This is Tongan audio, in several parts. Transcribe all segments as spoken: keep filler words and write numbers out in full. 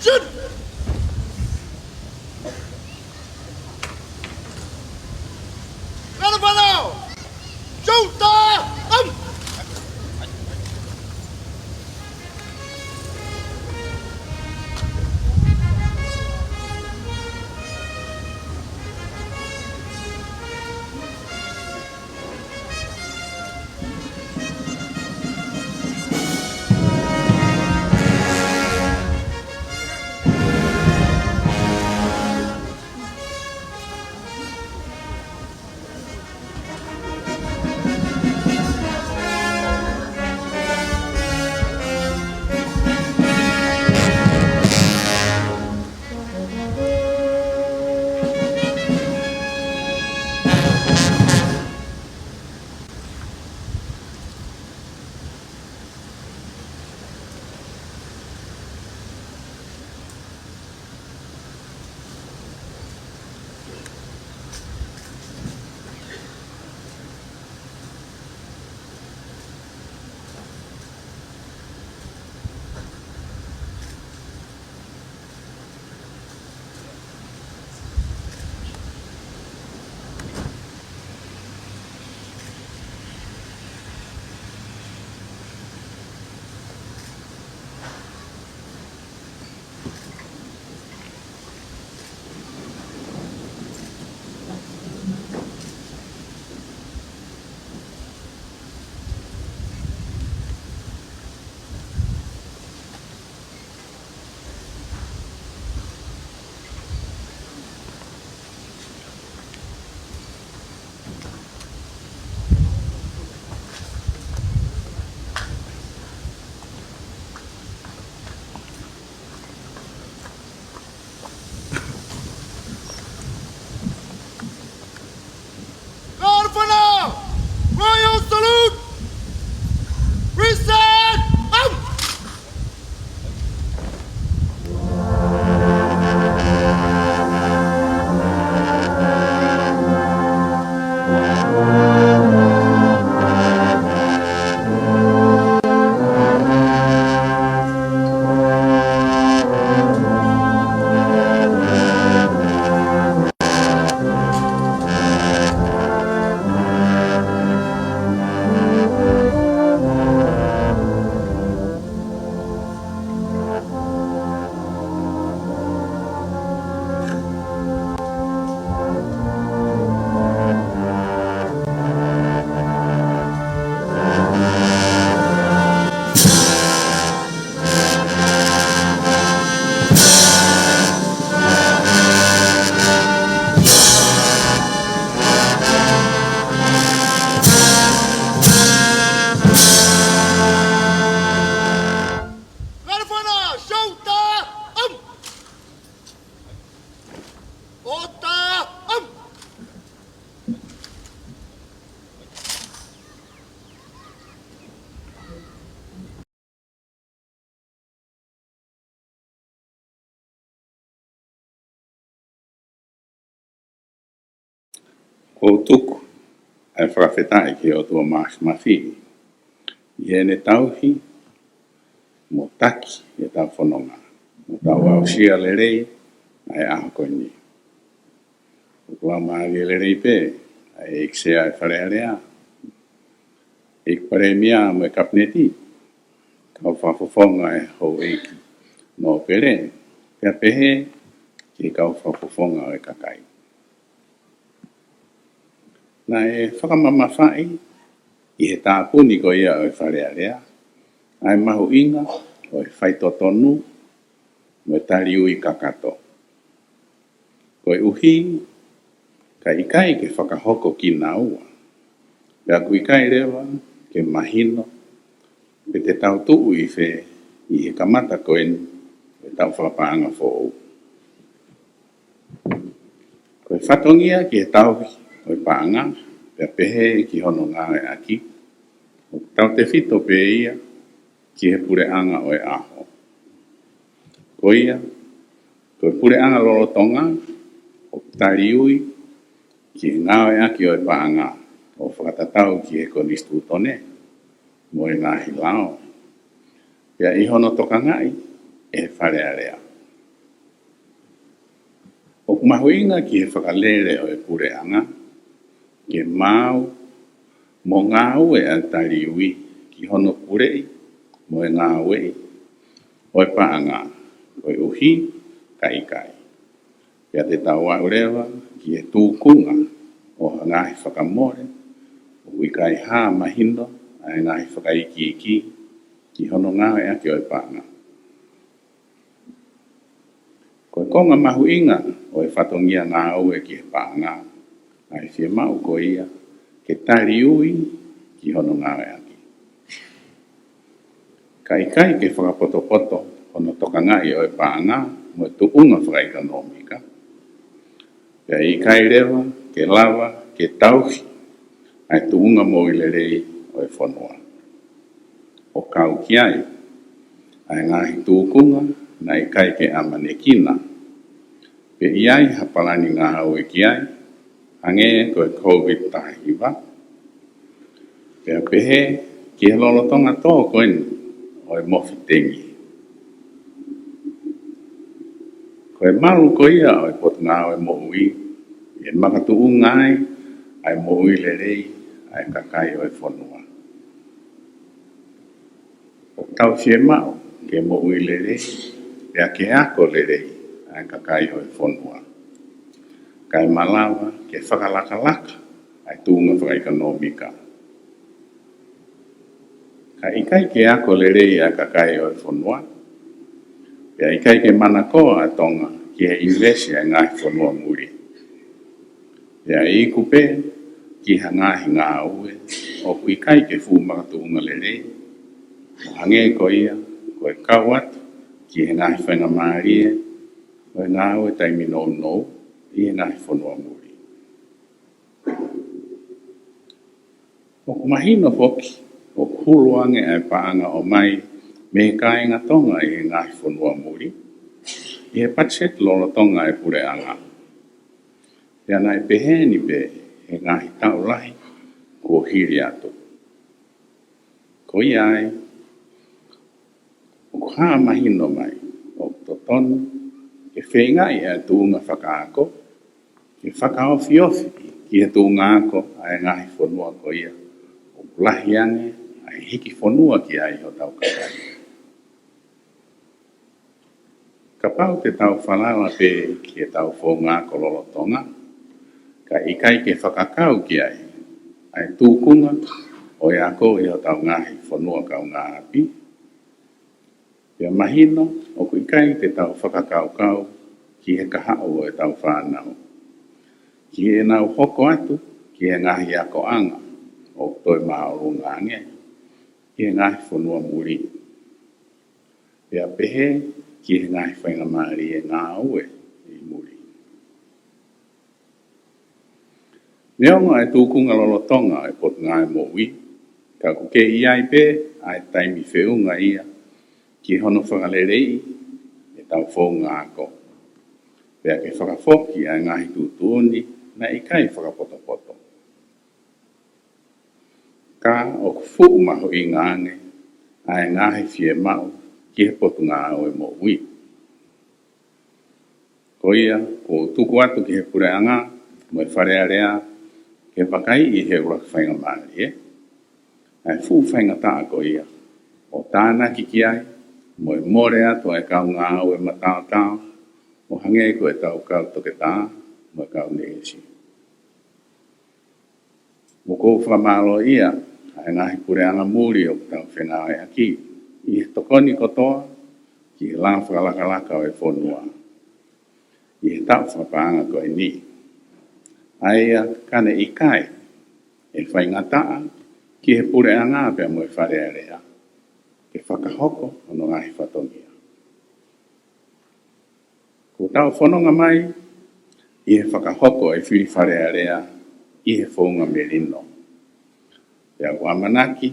Shoot! Ngana whanau! Shoot! Am! Guard of Honor! Royal salute! Reset! Out! Guard of Honor, shoulder, um! Order, um! ʻOku ou tuku ʻa e fakafetaʻi ki he ʻOtua Māfimafi ʻi heʻene tauhi mo taki ʻetau fononga, mo tau aʻusia lelei ʻa e ʻaho ko eni. ʻOku laumālie lelei pē ʻa e ʻEiki Sea ʻo e Fale Alea, ʻEiki Palēmia mo e Kapineti, kau fakafofonga ʻo e Houʻeiki Nōpele, pea pehē ki he kau fakafofonga ʻo e kakai. Naʻe fakamamafaʻi ʻi he tāpuni ko ia ʻo e Fale Alea ʻa e mahuʻinga ʻo e faitotonu mo e taliui kakato. Koeʻuhi, ka ʻikai ke fakahoko kinaua, pea ʻoku ʻikai leva ke mahino pe te tau tuʻu ʻi fē ʻi he kamata ko eni ʻo e taʻu fakapaʻanga foʻou. Ko e fatongia ki he tauhi ʻo e paʻanga, pea pehē ki hono ngāueʻaki, ʻoku tautefito pē ia ki he puleʻanga ʻo e ʻaho. Ko ia, ko e puleʻanga lolotonga ʻoku taliui ki he ngāueʻaki ʻo e paʻanga ʻo fakatatau ki he Konisitūtone mo e ngaahi lao, pea ʻi hono tokangaʻi ʻe he Fale Alea. ʻOku mahuʻinga ki he fakalele ʻo e puleʻanga ke maau mo ngāue ʻa e taliui ki hono puleʻi mo e ngāueʻi ʻo e paʻanga, koeʻuhi ka ʻikai, pea te tau aʻu leva ki he tūkunga ʻo ha ngaahi fakamole ʻoku ʻikai hā mahino ʻa e ngaahi fakaikiiki ki hono ngāueʻaki ʻo e paʻanga. Ko e konga mahuʻinga ʻo e fatongia ngāue ki he paʻanga ʻa e fiemaʻu ko ia ke taliui ki hono ngāueʻaki. Ka ʻikai ke fakapotopoto hono tokangaʻi ʻo e paʻanga mo e tuʻunga fakaʻekonōmika, pea ʻikai leva ke lava ke tauhi ʻa e tuʻunga moʻui lelei ʻo e fonua, ʻo kau ki ai ʻa e ngaahi tūkunga naʻe ʻikai ke ʻamanekina pe ʻi ai ha palani ngāue ki ai, hangē ko e Covid taha hiva, pea pehē ki he lolotonga tō ko eni ʻo e mofi tengi. Ko e malu ko ia ʻo e Potungāue Moʻui ʻe makatuʻunga ai ʻa e moʻui lelei ʻa e kakai ʻo e fonua. ʻOku tau fiemaʻu ke moʻui lelei pea ke ako lelei ʻa e kakai ʻo e fonua, kae malava ke fakalakalaka ʻa e tuʻunga fakaʻekonōmika. Ka ʻikai ke ako lelei ʻa e kakai ʻo e fonua, pea ʻikai ke manakoa ʻa Tonga ki he ʻinivesi ʻa e ngaahi fonua muli, pea iku pē ki ha ngaahi ngāue ʻoku ʻikai ke fuʻu makatuʻunga lelei, ʻo hangē ko ia ko e kau atu ki he ngaahi faingamālie ʻo e ngāue taimi nounou ʻi he ngaahi fonua muli. ʻOku mahino foki ʻoku hulu ange ʻa e paʻanga ʻomai mei he kāinga Tonga ʻi he ngaahi fonua muli ʻi he patiseti lolotonga ʻa e puleʻanga, pea naʻe peheni pē he ngaahi taʻu lahi kuo hili atu. Ko ia ai, ʻoku hā mahino mai ʻoku totonu ke feingaʻi ʻa e tuʻunga fakaako ke fakaofiofi ki he tuʻunga ako ʻa e ngaahi fonua ko ia ʻoku lahi ange ʻa e hiki fonua ki ai hotau kakai. Kapau te tau falala pē ki heʻetau founga ako lolotonga, kae ʻikai ke fakakau ki ai ʻa e tūkunga ʻo e ako ʻi hotau ngaahi fonua kaungāʻapi, pea mahino ʻoku ʻikai te tau fakakaukau ki he kahaʻu ʻo ʻetau fānau, ki heʻenau hoko atu ki he ngaahi akoʻanga ʻoku toe māʻolunga ange ʻi he ngaahi fonua muli, pea pehē ki he ngaahi faingamālie ngāue ʻi muli. Neongo ʻa e tūkunga lolotonga ʻo e Potungāue Moʻui, ka ʻoku kei ʻi ai pē ʻa e taimi feʻunga ia ki hono fakaleleiʻi ʻetau founga ako, pea ke fakafoki ʻa e ngaahi tuʻutuʻuni naʻe ʻikai fakapotopoto. Ka ʻoku fuʻu mahuʻinga ange ʻa e ngaahi fiemaʻu ki he Potungāue Moʻui. Ko ia, ʻoku ou tuku atu ki he puleʻanga mo e Fale Alea ke vakaiʻi ʻi he ʻuluaki faingamālie ʻa e fuʻu faingataʻa ko ia ʻo tānaki ki ai mo e mole atu ʻa e kau ngāue mataotao, ʻo hangē ko ʻetau kau toketā mo e kau neesi. ʻOku ou fakamālōʻia ʻa e ngaahi puleʻanga muli ʻoku tau fengāueʻaki ʻi he tokoni kotoa ki he lao fakalakalaka ʻo e fonua ʻi he taʻu fakapaʻanga ko eni. ʻA ia ka ne ʻikai, ʻe faingataʻa ki he puleʻanga pea mo e Fale Alea ke fakahoko hono ngaahi fatongia. Kuo tau fononga mai ʻi he fakahoko ʻa e fili Fale Alea ʻi he founga melino, pea ʻoku ʻamanaki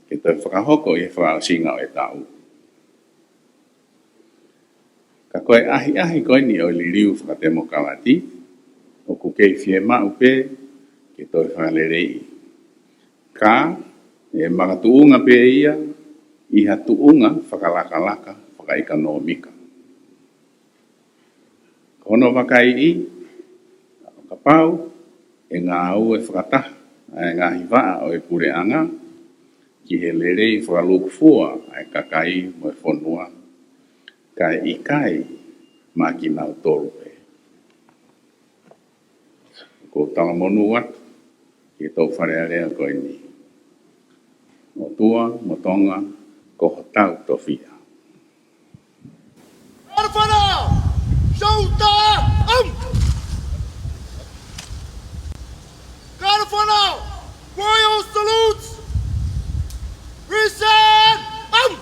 ke toe fakahoko ʻi he fakaʻosinga ʻo e taʻu. Ka ko e ʻahiʻahi ko eni ʻo e liliu fakatemokalati, ʻoku kei fiemaʻu pē ke toe fakaleleiʻi. Ka ʻe makatuʻunga pē ia ʻi ha tuʻunga fakalakalaka fakaʻekonōmika. Ko Ko hono vakaiʻi, kapau ʻe ngāue fakataha ʻa e ngaahi vaʻa ʻo e puleʻanga ki he lelei fakalūkufua ʻa e kakai mo e fonua, kae ʻikai maʻa kinautolu pē. ʻOku ou talamonū atu ki he toʻu Fale Alea ko eni. ʻOtua mo Tonga ko hotau tofiʻa. Kāfana, shoulder, arm! Kāfana, royal salute! Reset, arm!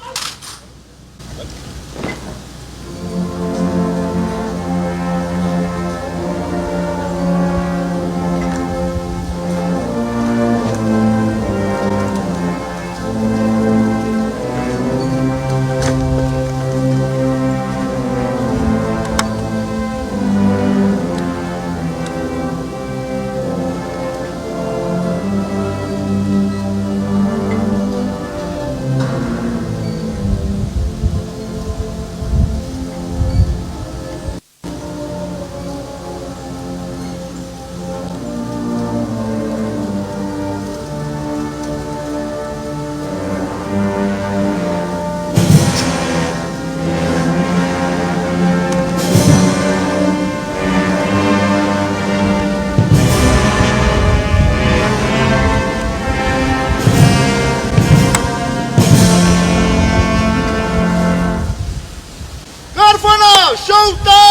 Kāfana, shoulder,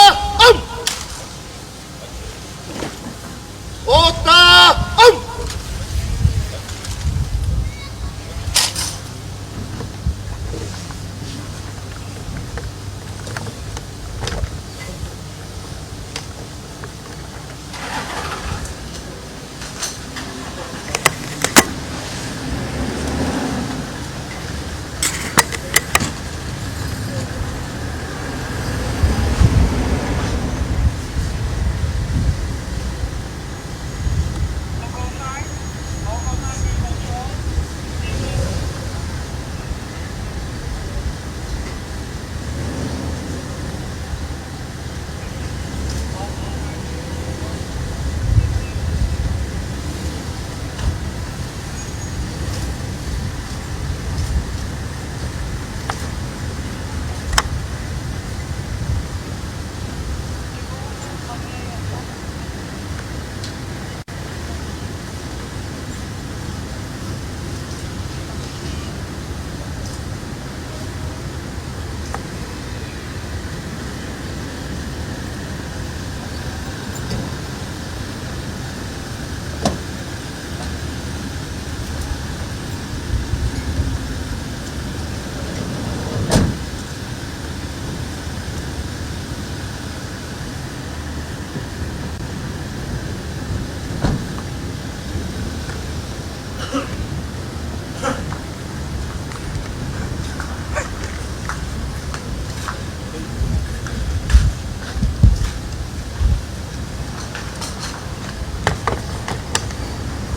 arm! Ota, arm!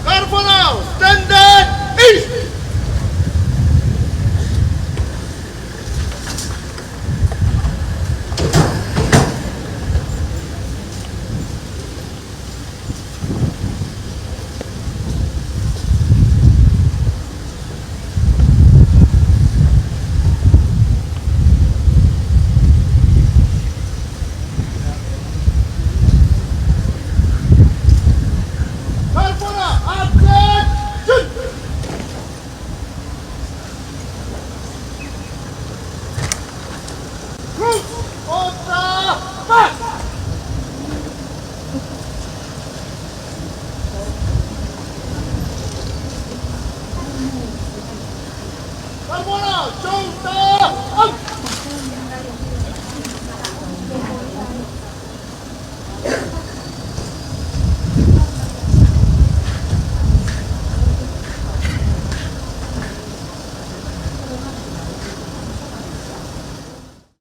Kāfana, standard east! Kāfana, attention! Groups